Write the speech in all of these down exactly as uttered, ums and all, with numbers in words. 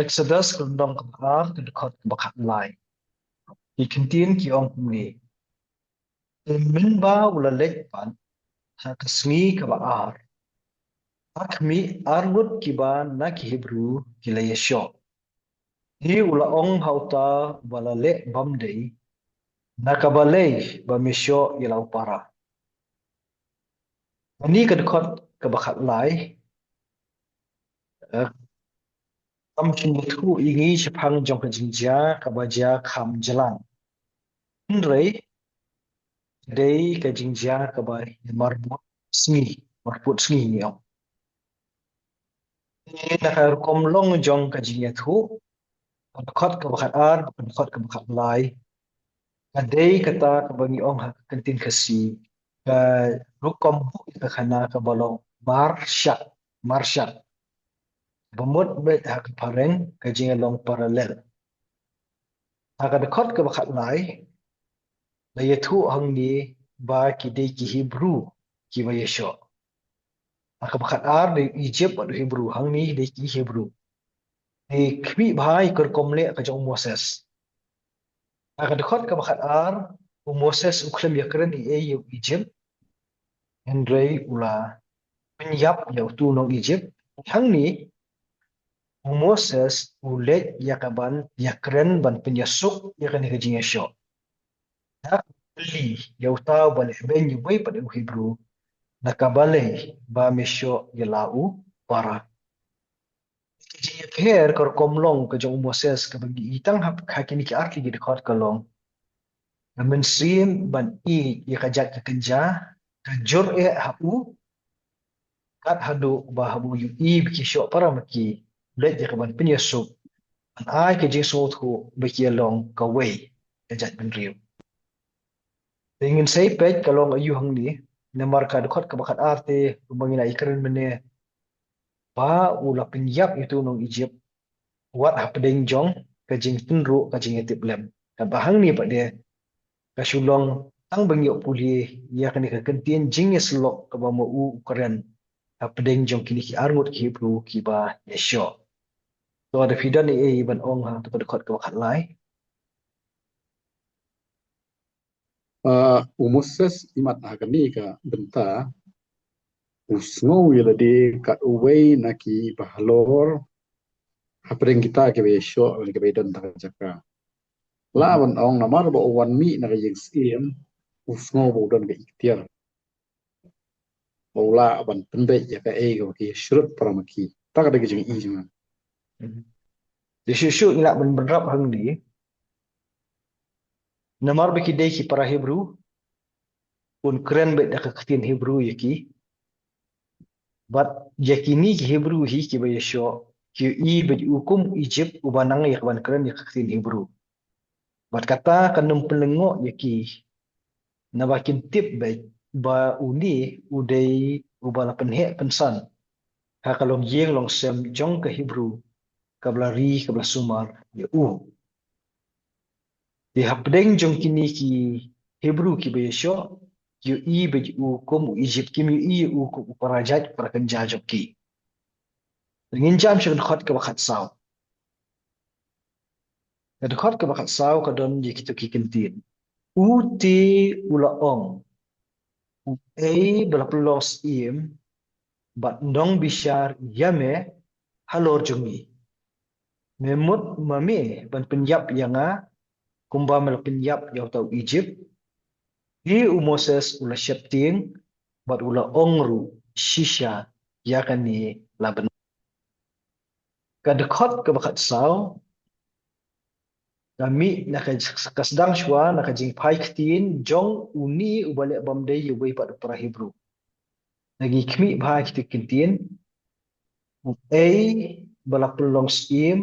Exodus ka lynnong kaba ar, ka dkhot kaba khatlai. Ki ktien ki ong kumne. Te mynba u la leit pat ha ka sngi kaba ar, ha khmih arngut kiba na ki Hebru ki la ïashoh. Te u la ong ha uta uba la leh bymdei, na ka balei ba me shoh ïa la u para? Kane ka dkhot kaba khatlai, eh, kam shym ïathuh ïa ngi shaphang jong ka jingjia kaba jia kham jlang. Hynrei ka dei ka jingjia kaba ïa marbud sngi, marbud sngi ngi ong. Te na ka rukom long jong ka jingïathuh, ka dkhot kaba khatar, ka dkhot kaba khatlai, ka dei kata kaba ngi ong ha ka ktien Khasi, ka rukom buh ïa ka khana kaba long marshak, marshak. Ba mut beit ha ka phareng ka jingïalong parallel. Ha ka dkhot kaba khatlai, la ïathuh hangne ba ki dei ki Hebru kiba ïashoh. Ha kaba khatar dei Egypt bad Hebru, hangne dei ki Hebru. Te khmih bha ïa ka rukom leh ka jong u Moses. Ha ka dkhot kaba khatar, u Moses u khlem ïakren ei ei ïa u Egypt. Hynrei u la pynïap ïa utu u nong Egypt. Hangne u Moses u leit ïa kaban ïakren ban pynïasuk ïa kane ka jingïashoh. Da kylli ïa uta uba leh beiñ uwei pat u Hebru, na ka balei ba me shoh ïa la u para? Ka jingïapher ka rukom long ka jong u Moses kaba ngi i tang ha, ha kine ki artylli ki dkhot ka long, ka mynsiem ban ïeit ïa ka jait ka kynja ka jur eh ha u, kat haduh ba haba u ïohi ba ki shoh para ma ki, u leit ïa kaban pynïasuk, ban ai ka jingsngewthuh ba ki ïalong kawei ka jaitbynriew. Te ngin sa ïa peit ka long aïu hangne, namar ka dkhot kaba khatar te, kumba ngi la ïakren mynne, ba u la pynïap ïa utu u nong Egypt, wat hapdeng jong ka jingtynruh ka jingïatiplem. Katba hangne pat de, ka shu long tang ba ngi ïoh pule ïa kane ka ktien jingïasyllok kaba ma u u kren hapdeng jong kine ki arngut ki Hebru kiba ïashoh. To, lada phi don ei ei ban ong ha kata ka dkhot kaba khatlai. Ah, u Moses imat ha kane ka bynta, u sngew ïa lade kat uwei na kiba halor hapdeng kita kiba ïashoh lane kiba ïadon ha ka jaka. Lah ban ong namar ba u wan mih na ka ïing syiem, u sngew ba u don ka iktiar ba u lah ban pynbeit ïa kaei kaba ki ïashrut para ma ki. Kata ka dei ka jingi jong nga. Te shuh shuh ngi lah ban bynrap hangne. Namar ba ki dei ki para Hebru, un kren beit da ka ktien Hebru ïa ki. Bad ïa kine ki Hebru hi kiba ïashoh, ki ïohi beit u kum u Egypt uba nang ïa kaban kren ïa ka ktien Hebru. Bad kata kan ym pynlyngngoh ïa ki, naba kin tip beit ba une u dei uba la pynheh pynsan ha ka longïing longsem jong ka Hebru kaba la ri kaba la sumar ïa u. Te hapdeng jong kine ki Hebru kiba ïashoh, ki ïohi beit u kum u Egypt, kim ïohi u kum u para jait para kynja jong ki. Te ngin jam sha ka dkhot kaba khatsaw. Ka dkhot kaba khatsaw ka don ïa kito ki ktien. U te u la ong, uei ba la pynlong syiem bad nongbishar ïa me halor jong ngi? Me mut ma me ban pynïap ïa nga kumba me la pynïap ïa uta u Egypt? Te u Moses u la sheptieng bad u la ong ruh, shisha ïa kane la bynta. Ka dkhot kaba khatsaw ka mih na ka, ka sdang shuwa na ka jingphai ktien jong une uba leh bymdei ïa uwei pat u para Hebru. Ngi khmih bha kita ki ktien, uei ba la pynlong syiem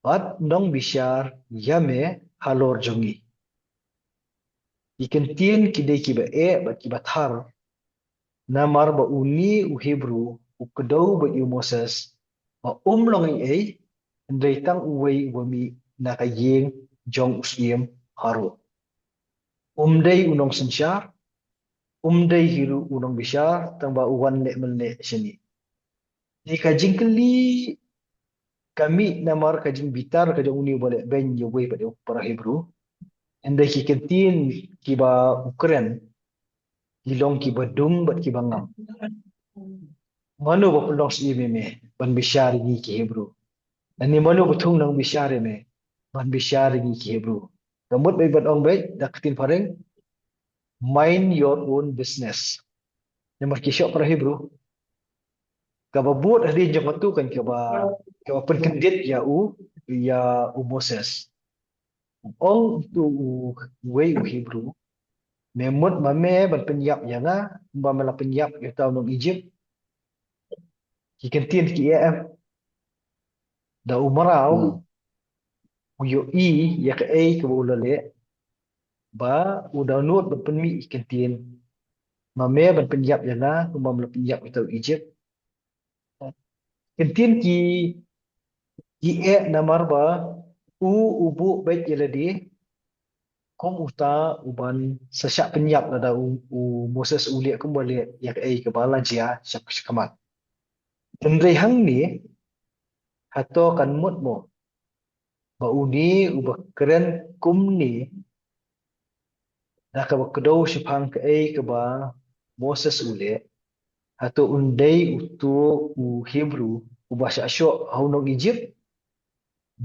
bad nongbishar ïa me halor jong ngi. Ki ktien ki dei kiba eh bad kiba thar, namar ba une u Hebru u kdew bad u Moses ba um long ei ei, hynrei tang uwei uba mih na ka ïing jong u syiem Pharaoh. Um dei u nongsynshar, um dei hi ruh u nongbishar, tang ba u wan leh mynleh shane. Te ka jingkylli Ka mih namar ka jingbitar ka jong uni uba leh beiñ ïa uwei bad ïa u para Hebru. Hynrei ki kyntien kiba u kren ki long kiba dung bad kiba ngam. Mano ba pynlong siem ïa me ban bishar ïa ngi ki Hebru? Lane mano ba thung nang bishar ïa me ban bishar ïa ngi ki Hebru? Ka mut bad ban ong bad da ka ktien phareng, mind your own business. Namar ki shoh para Hebru. Kaba bud hadien jong katu kan kaba, kaba pynkyndit ïa u, ïa u Moses. Ong utu uwei u Hebru, me mut ma me ban pynïap ïa nga, kumba me la pynïap ïa uta u nong Egypt. Ki kyntien ki ïa em. Da u mraw, hmm, u ïohi ïa kaei kaba u la leh, ba u download ban pynmih ki kyntien. Ma me ban pynïap ïa nga, kumba me la pynïap ïa uta u Egypt. Kyntien ki, ki eh namar ba u, u buh beit ïa lade kum uta uban sa shah pynïap lada u, u Moses u leh kumba leh ïa kaei kaba la jia sha, shakhmat. Hynrei hangne, hato kan mut mo ba une uba kren kumne da kaba kdew shaphang kaei kaba Moses u leh, hato un dei uto u Hebru uba shah shoh ha u nong Egypt?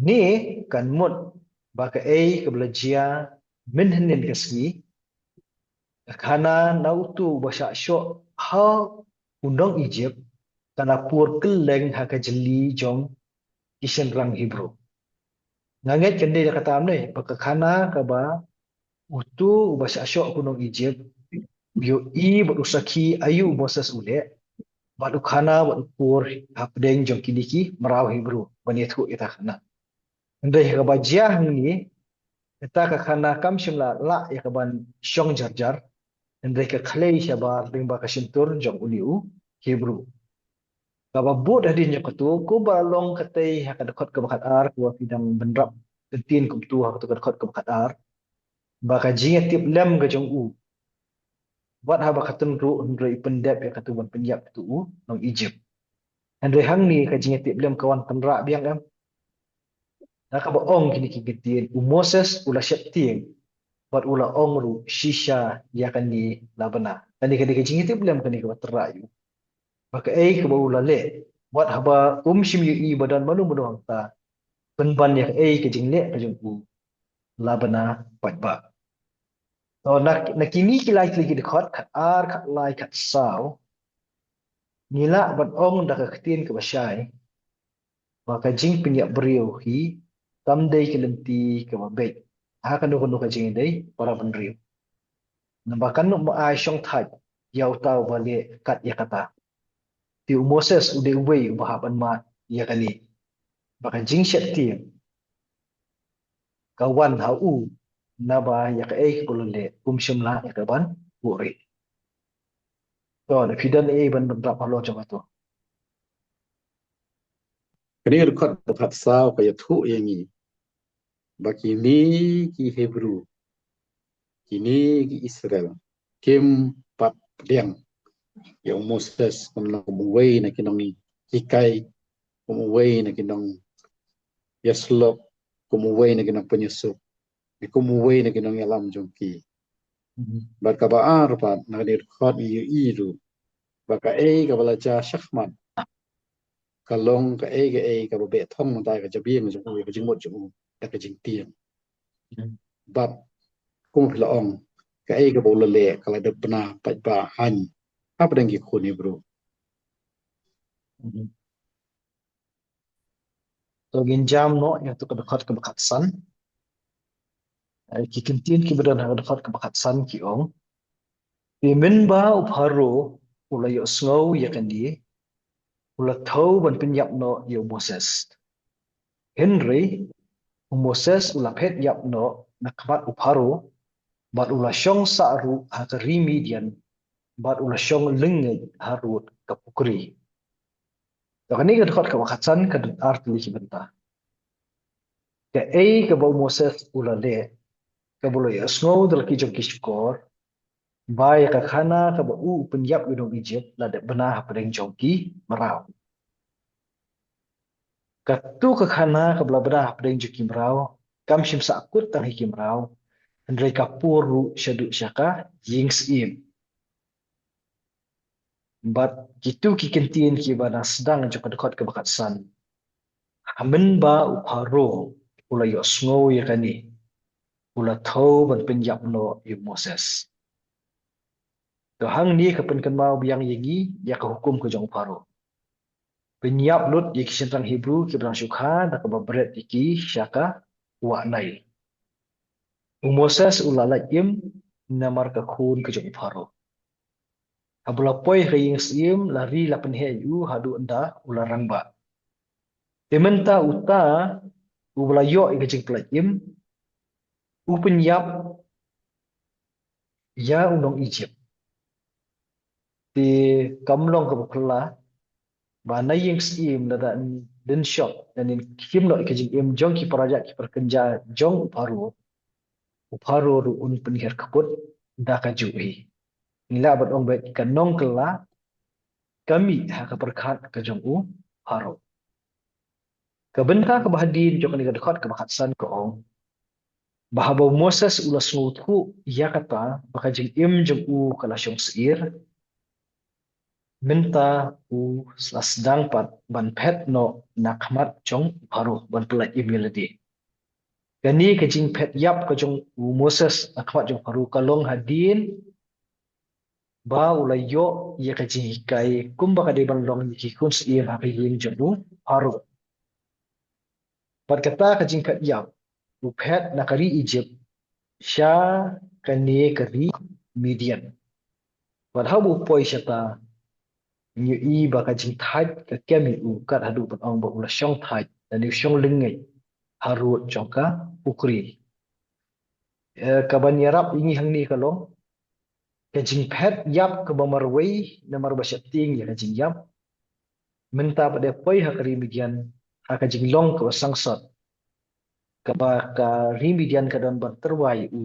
Ne kan mut ba kaei kaba la jia mynhynnin ka sngi, ka khana na uto uba shah shoh ha u nong Egypt ka la pur kylleng ha ka jylli jong ki shynrang Hebru. Nga ngeit kan dei da kata ne, ba ka khana kaba uto uba shah shoh ha u nong Egypt u ïohi bad u sakhi aïu u Moses u leh, bad u khana bad u pur hapdeng jong kine ki mraw Hebru ban ïathuh ïa kata ka khana. Hynrei kaba jia hangne, kata ka khana kam shym la lah ïa kaban shong jarjar, hynrei ka khlei shabar lyngba ka shyntur jong une u Hebru. Kaba bud hadien jong katu, kumba la long katei ha ka dkhot kaba khatar, kaba phi dang bynrap kyntien kumtu ha katu ka dkhot kaba khatar, ba ka jingïatiplem ka jong u, wat haba ka tynruh hynrei i pyndep ïa katu ban pynïap ïa utu u nong Egypt. Hynrei hangne ka jingïatiplem ka wan tynrah biang em. Da kaba ong kine ki kyntien, u Moses u la sheptieng bad u la ong ruh, shisha ïa kane la bna. Kane ka dei ka jingïatiplem kane kaba tynrah ïa u. Ba kaei kaba u la leh, wat haba um shym ïohi ba don mano mano hangta, pynban ïa kaei ka jingleh ka jong u, la bna paidbah. To na, na kine ki lai tylli ki dkhot, khatar, khatlai, khatsaw, ngi lah ban ong da ka ktien kaba shai ba ka jingpynïap briew hi kam dei ka lynti kaba beit ha kano kano ka jingïadei para bynriew. Naba kan ym ai shongthait ïa uta uba leh kat ïa kata. Te u Moses u dei uwei uba hap ban mad ïa kane. Ba ka jingsheptieng ka wan ha u, naba ïa kaei kaba u la leh um shym lah ïa kaban buhrieh. To, da phi don ei ban bynrap halor jong katu. Kane ka dkhot ba khatsaw ka ïathuh ïa ngi ba kine ki Hebru, kine ki Israel, kim pat pdiang ïa u Moses kum uwei na ki nonghikai, kum uwei na ki nongïasyllok, kum uwei na ki nongpynïasuk, ne kum uwei na ki nongïalam jong ki. Mhm. Bad kaba ar pat, na kane ka dkhot ngi ïohi ruh ba kaei kaba la jia shakhmat ka long kaei kaei kaba beh thong mynta ka jabieng jong u, ka jingmut jong u da ka jingtieng. Hmm. Bad kum phi la ong, kaei kaba u la leh ka la dep bna paidbah hapdeng, hapdeng ki khun Hebru. Hmm. To ngin jam noh ïa katu ka dkhot kaba khatsan. Eh, ki kyntien kiba don ha ka dkhot kaba khatsan ki ong, te mynba u Pharaoh u la ïohsngew ïa kane, u la thew ban pynïap noh ïa u Moses. Hynrei u Moses u la phet ïap noh na khmat u Pharaoh, bad u la shong sah ruh ha ka ri Midian, bad u la shong lyngngeit harud ka pukri. To kane ka dkhot kaba khatsan ka don ar tylli ki bynta. Kaei kaba u Moses u la leh, kaba u la ïohsngew da la ki jong ki shkor, ba ïa ka khana kaba u pynïap ïa u nong Egypt la dep bna hapdeng jong ki mraw. Katu ka khana kaba la bna hapdeng jong ki mraw kam shym sahkut tang hi ki mraw, hynrei ka pur ruh shaduh sha ka ïing syiem. Bad kitu ki kyntien kiba na sdang jong ka dkhot kaba khatsan. Mynba u Pharaoh u la ïohsngew ïa kane, u la thew ban pynïap noh ïa u Moses. To hangne ka pynkynmaw biang ïa ngi ïa ka hukum ka jong u Pharaoh. Pynïap lut ïa ki shynrang Hebru kiba dang shu kha da kaba bret ïa ki sha ka wah Nail. U Moses u la lait im namar ka khun ka jong u Pharaoh. Haba u la poi ha ka ïing syiem, la ri la pynheh ïa u haduh ynda u la rangbah. Te mynta uta uba la ïoh ïa ka jingpyllait im, u pynïap ïa u nong Ijipt. Te kam long kaba phylla ba na ïing syiem lada ym shong, lane ym khim noh ïa ka jingim jong ki para jait ki para kynja jong u Pharaoh, u Pharaoh ruh un pynhiar kput da kajuh hi. Ngi lah ban ong ba ka nongkylla ka mih ha ka pyrkhat ka jong u Pharaoh. Ka bynta kaba hadien jong kane ka dkhot kaba khatsan ka ong ba haba u Moses u la sngewthuh ïa kata ba ka jingim jong u ka la shong syier, mynta u la sdang pat ban phet noh na khmat jong u Pharaoh ban pyllait im ïa lade. Kane ka jingphet ïap ka jong u Moses na khmat jong u Pharaoh ka long hadien ba u la ïoh ïa ka jinghikai kumba ka dei ban long ïa ki khun syiem ha ka ïing jong u Pharaoh. Bad kata ka jingphet ïap u phet na ka ri Ijipt sha kane ka ri Midian. Bad haba u poi shata ngi ïohi ba ka jingthait ka kem ïa u kat haduh ban ong ba u la shong thait lane u shong lyngngeit harud jong ka pukri. Eh, kaban ïarap ïa ngi hangne ka long ka jingphet ïap kaba marwei namar ba sheptieng ïa ka jingïap. Mynta pat u poi ha ka ri Midian ha ka jinglong kaba sangsot, kaba ka ri Midian ka don ban tyrwa ïa u,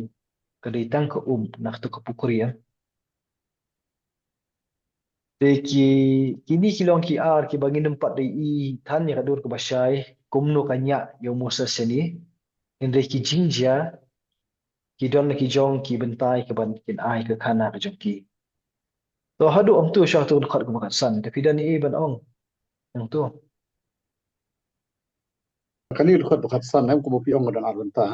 ka dei tang ka um na katu ka pukri. Te ki, kine ki long ki ar kiba ngin ym pat dei i than ïa ka dur kaba shai kumno ka ñiah ïa u Moses shane. Hynrei ki jingjia ki don ki jong ki bynta kiban kin ai ka khana ka jong ki. To haduh ong tu sha tu dkhot kaba khatsan, te phi don ei ban ong ong tu. Kane dkhot ba khatsan em, kumba phi ong ka don ar bynta.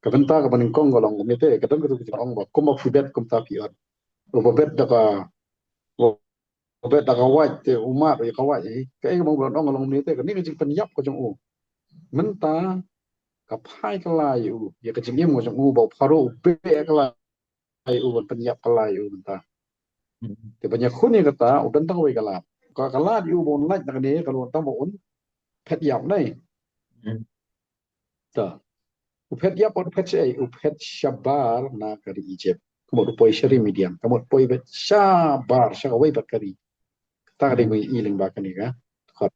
Ka bynta kaba nyngkong ka long kumne te, ka don katu ka jingong ba kumba phi bet kumta phi ot. Uba bet da ka, uba bet da ka wait te u mad ïa ka wait, eh. Kaei kaba u don ong ka long kumne te, kane ka jingpynïap ka jong u. Mynta ka phai kylla ïa u ïa ka jingim ka jong u, ba u Pharaoh u beh kylla ïa u, ban pynïap kylla ïa u mynta. Te ban ïakhun ïa kata u don tang kawei ka lad. Ka, ka lad ïa u ba un lait na kane ka long tang ba un phet ïap ne. Ta u phet ïap, u phet shaei, u phet shabar na ka ri Ijipt. Ka mut u poi sha ri Midian, ka mut poi beit shabar sha kawei pat ka ri. Kata ka dei ba ngi i lyngba kane ka dkhot.